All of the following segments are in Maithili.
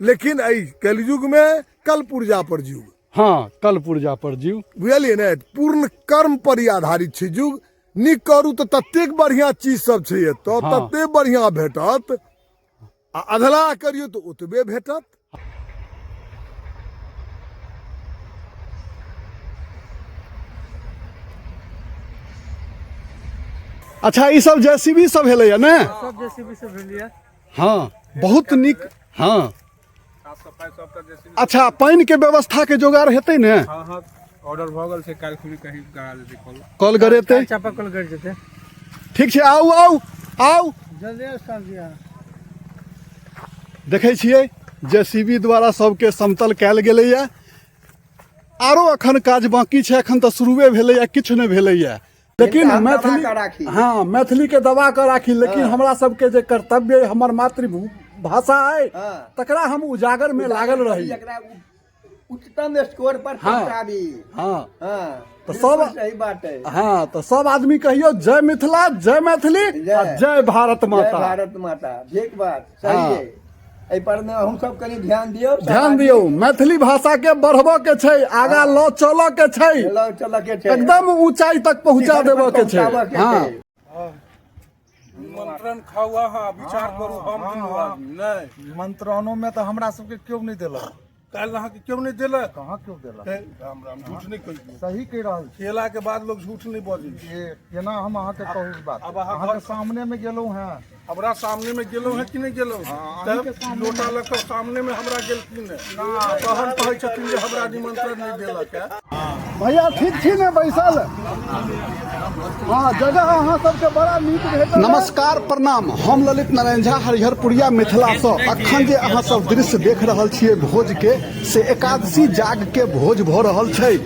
लेकिन एहि कलयुग मे कल पुर्जा पर युग। हँ, कल पुर्जा पर जीव। बुझलियै ने? पूर्ण कर्म पर ही आधारित छै युग। नीक करू तऽ ततेक बढ़िया चीज सब छै एतऽ, तते बढ़िया भेटत, आ अधलाह करियौ तऽ ओतबे भेटत। अच्छा, ई सब जेसीबी सब भेलैया ने? सब जेसीबी सब भेलैया। हँ, बहुत नीक। हँ, अच्छा, पानि के व्यवस्था के जोगाड़ हेतै ने? हँ हँ, ऑर्डर भऽ गेल छै, काल्हि खुनी कहीं गड़ा जेतै कल। कल गड़ेतै। चापा कल गड़ जेतै। ठीक छै, आउ आउ आउ। जल्दी आउ साहब जी, अहाँ। देखै छियै, जेसीबी द्वारा सबके समतल कयल गेलैया। आरो अखन काज बाकी छै, अखन तऽ शुरुए भेलैया, किछु नहि भेलैया। लेकिन हम दबा मैथिली कऽ राखी। हँ, मैथिली के दबा कऽ राखी, लेकिन हमरा सबके जे कर्तव्य अइ, हमर मातृभाषा अइ, तकरा हम उजागर में लागल रही, एकरा उच्चतम स्कोर पर पहुँचाबी। तऽ बिल्कुल सही बात है। हँ, तऽ सब आदमी कहियौ जय मिथिला, जय मैथिली आ जय। जय भारत जय माता। भारत माता। ठीक बात, सही है। एहि पर मे अहूँ सब कनि ध्यान दियौ, सब ध्यान आदमी। दियौ, मैथिली भाषा के बढ़बऽ के छै, आगा लऽ चलऽ के छै, लऽ चलऽ के छै, एकदम ऊंचाई तक पहुंचा शिखर पर देबऽ के छै। पहुँचाबऽ के छै। निमंत्रण खाउ अहाँ, विचार करू हम दुनू आदमी नहि। निमंत्रणो में तऽ हमरा सबके केओ नहि देलक। काल्हि अहाँके केओ नहि देलक? कहाँ केओ देलक। हे, राम राम, झूठ नहि कहियौ। सही कहि रहल छी। खेला के बाद लोग झूठ नहि बजै छै। ये केना हम अहाँके कहू ई बात? आब अहाँ अहाँके सामने में गेलहुँ हेँ। हमरा सामने में गेलहुँ हेँ कि नहि गेलहुँ? हाँ, तब अहींके सामने। लोटा लऽ कऽ सामने में हमरा गेलखिन हेँ, तहन कहै छथिन जे हमरा निमंत्रण नहि देलक हेँ। भैया, ठीक छी ने बैसल? हँ, जगह अहाँ सबके बड़ा नीक भेटल। नमस्कार, प्रणाम, हम ललित नारायण झा, हरिहरपुरिया मिथिलासँ। अखन जे अहाँ सब दृश्य देख रहल छियै भोज के, से एकादशी जाग के भोज भऽ रहल छै।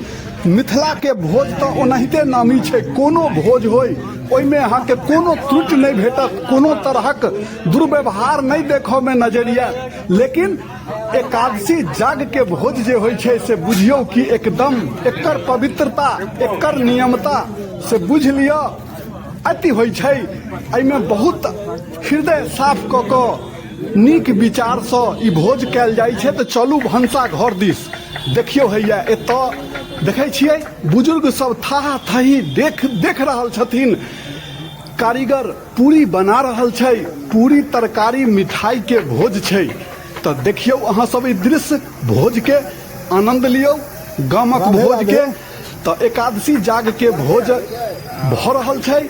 मिथिला के भोज तऽ ओनाहिते नामी छै। कोनो भोज होय, ओहिमे अहाँके कोनो त्रुटि नहि भेटत, कोनो तरहक दुर्व्यवहार नहि देखऽ मे नजरि आयत। लेकिन एकादशी जाग के भोज जे होइ छै, से बुझियौ कि एकदम एकर पवित्रता, एकर नियमता से बुझि लिअ अति होइ छै। एहिमे बहुत हृदय साफ कऽ कऽ नीक विचारसँ ई भोज कयल जाइ छै। तऽ चलू भनसा घर दिस देखियौ। हैया एतऽ देखै छियै, बुजुर्ग सब थाहा थही देख देख रहल छथिन। कारीगर पूरी बना रहल छै, पूरी तरकारी मिठाई के भोज छै। तऽ देखियौ अहाँ सब ई दृश्य भोज के, आनंद लियौ गामक भोज के। तऽ एकादशी जाग के भोज भऽ रहल छै,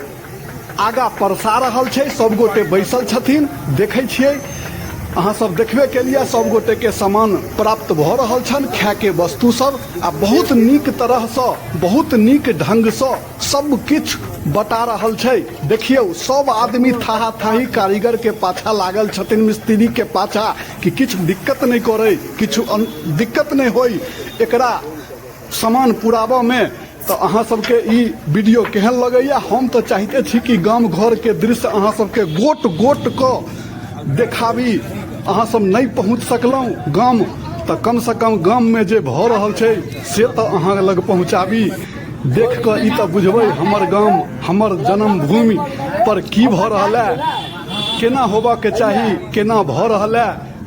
आगा परसा रहल छै, सब गोटे बैसल छथिन। देखै छियै, अहाँ सब देखबे केलियै, सब गोटे के सामान प्राप्त भऽ रहल छनि, खाय के वस्तु सब, आ बहुत नीक तरहसँ, बहुत नीक ढंगसँ सब किछु बटा रहल छै। देखियौ, सब आदमी थाहा थाही कारीगर के पाछा लागल छथिन, मिस्त्री के पाछा, कि किछु दिक्कत नहि करै, किछु दिक्कत नहि होय एकरा सामान पुराबऽ मे। तऽ अहाँ सबके ई वीडियो केहन लगैया? हम तऽ चाहिते छी कि गाम घर के दृश्य अहाँ सबके गोट गोट कऽ देखाबी। अहाँ सब नहि पहुँच सकलहुँ गाम, तऽ कम से कम गाम मे जे भऽ रहल छै से तऽ अहाँ लग पहुँचाबी। देख कऽ ई तऽ बुझबै, हमर गाम, हमर जन्मभूमि पर की भऽ रहल है, केना होबऽ के चाही, केना भऽ रहल है।